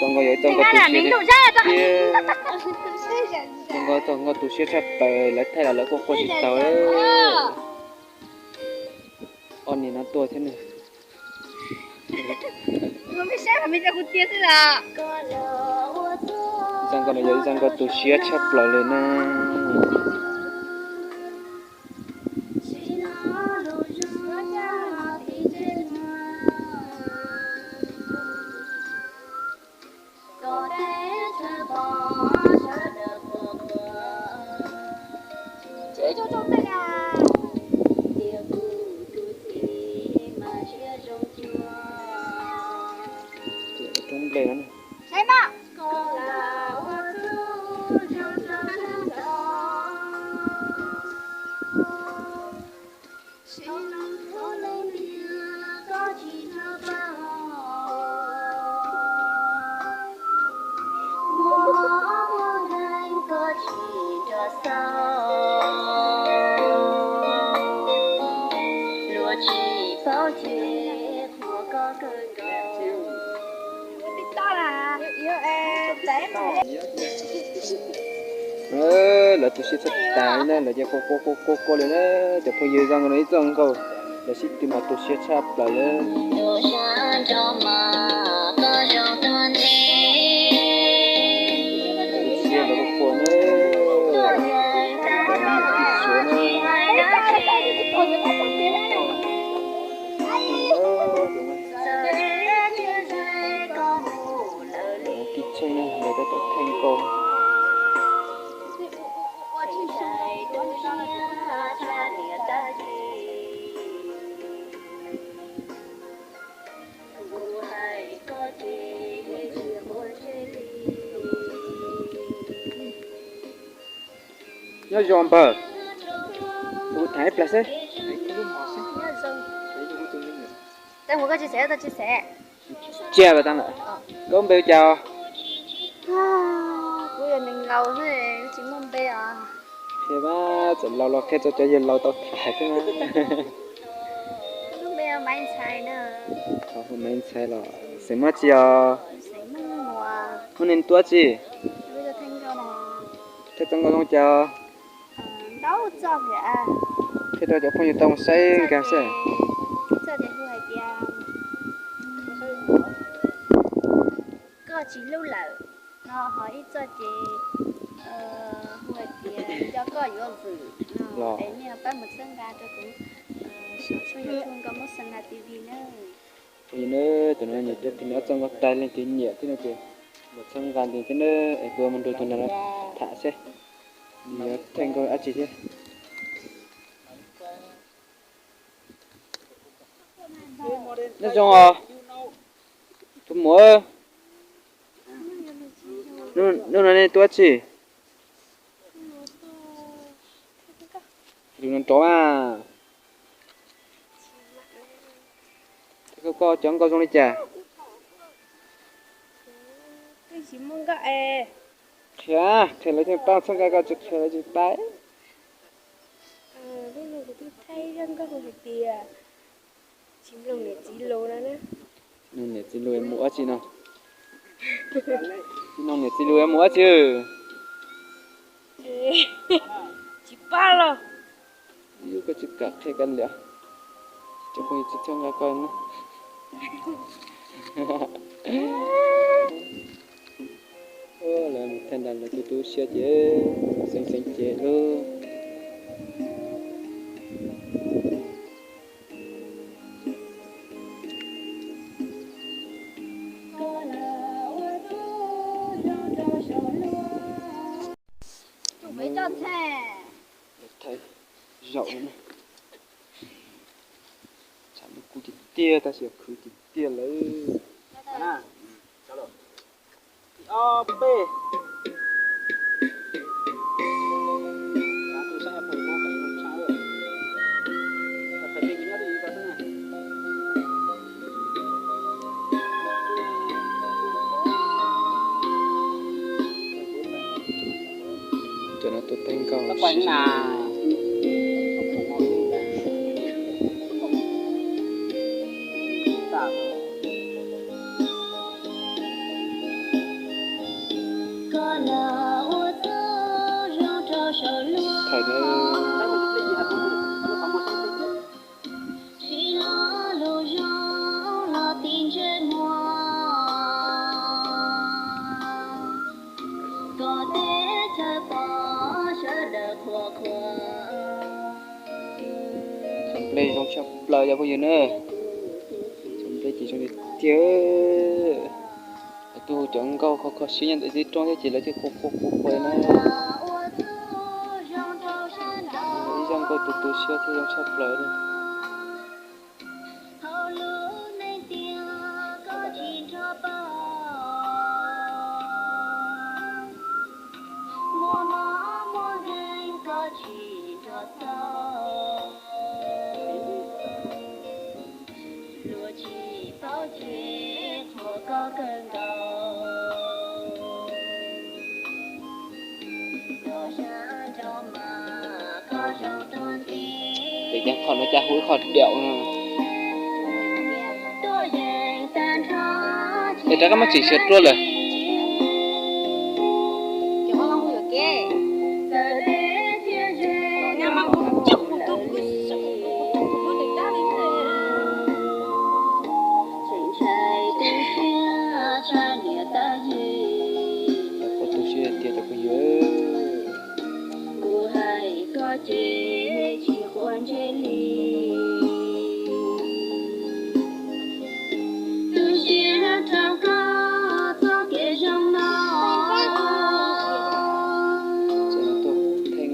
Zoo nkauj, yog ib txoj nkauj tu siab tiag. Zoo nkauj, txoj nkauj tu siab tshaj plaws, lawv thaij los lawv kuj quaj tsis tau. Ob niag no tuaj thiab ne. Txoj nkauj no yog ib txoj nkauj tu siab tshaj plaws li na. Roob nplej no. Lawv tu siab tshaj tas li na, lawv ces quaj quaj quaj quaj li na. Cov phooj ywg, zoo no ib txoj nkauj, lawv sib tw mas tu siab tshaj plaws li. Siab lawv quaj quaj na. Tij Suav na. Tij Tsheej na, lawv tab tom thaij nkauj. Nyob zoo npawg, kuv tham ib plag xwb. Tsiaj pas tas lawm. Koj npe hu cas? Kuv yog neeg laus xwb, kuv tsis muaj npe os. Qhia mas, txawm laus los qhia rau cov yawg laus tau tham xwb mas. Kuv lub npe hu Maiv Ntxhais na. Hu Maiv Ntxhais los xeem Hmoob tsi os? Xeem Hmoob Muas. Hmoob neeg tuab tsi? Qhia txoj nkauj zoo cas? Ntau txoj thiab. Qhia rau cov phooj ywg tau mus saib nkag xwb. Ib txoj ces hu hais tias koj tsis hlub lawm no, ho ib txoj ces hu hais tias nco koj yuav vwm no. Es nej pab mus txhawb nqa rau kuv saum tshooj YouTube Nkauj Hmoob Xeem Las T V na. Tus no nyiam cov phim no txoj nkauj tag, leej twg nyiam thiab no ces mus txhawb nqa ntxiv thiab na, es kuv mus nrog tus no tham seb nws yuav thaij nkauj dab tsi thiab. Nyob zoo os tus muam, hnub no nej tuaj dab tsi? Lus no rov mas. Koj cov nkauj zoo li cas? Qhia, qhia lawv thiaj paub, txhob nkag koj tsis qhia lawv tsis paub. Lub no kuv twb thaij zaj nkauj hais tias tsis mloog niam txiv lus no na. Mloog niam txiv lus mus dab tsi no? Tsis mloog niam txiv lus mus dab tsi? Tsis paub los. Yus koj tsis kam qhia koj liam, cov phooj ywg tsis txhob nqa koj na. Lawv mus thaij nram lawv tus tu siab ces xeev xeev ces lub. Thaij zaum no, tshav ntuj kub tiag tiag tab sis khwv tiag tiag lawm. Ob peb. Cov no tuaj thaij nkauj. Txhua nplej zoo tshaj plaws cov phooj ywg na. Txhua nplej ces zoo li tiag. Lawv tuaj hu cov nkauj kho kho siab nyob ntawm tib roob thiab ces lawv thiaj qhuas qhuas qhuas qhuas na. Ib zaj nkauj tu tu siab thiab zoo tshaj plaws li. Ces nyob qhov no cas hu ib qho diaum no. Es rov qab muab tseem siav ruaj lawm. Ua tu siab tiag cov phooj ywg. Txawm no tuaj theej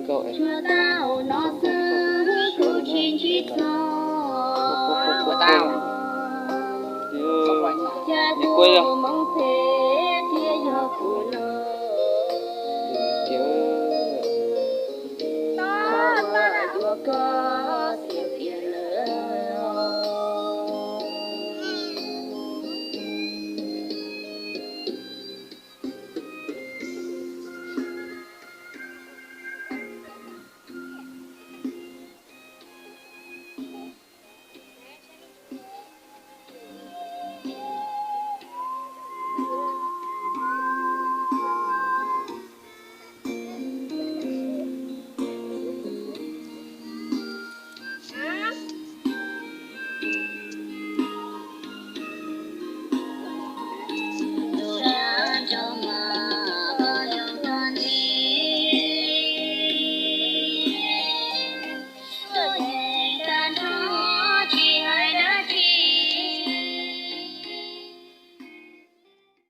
nkauj es Nws kuaj yog.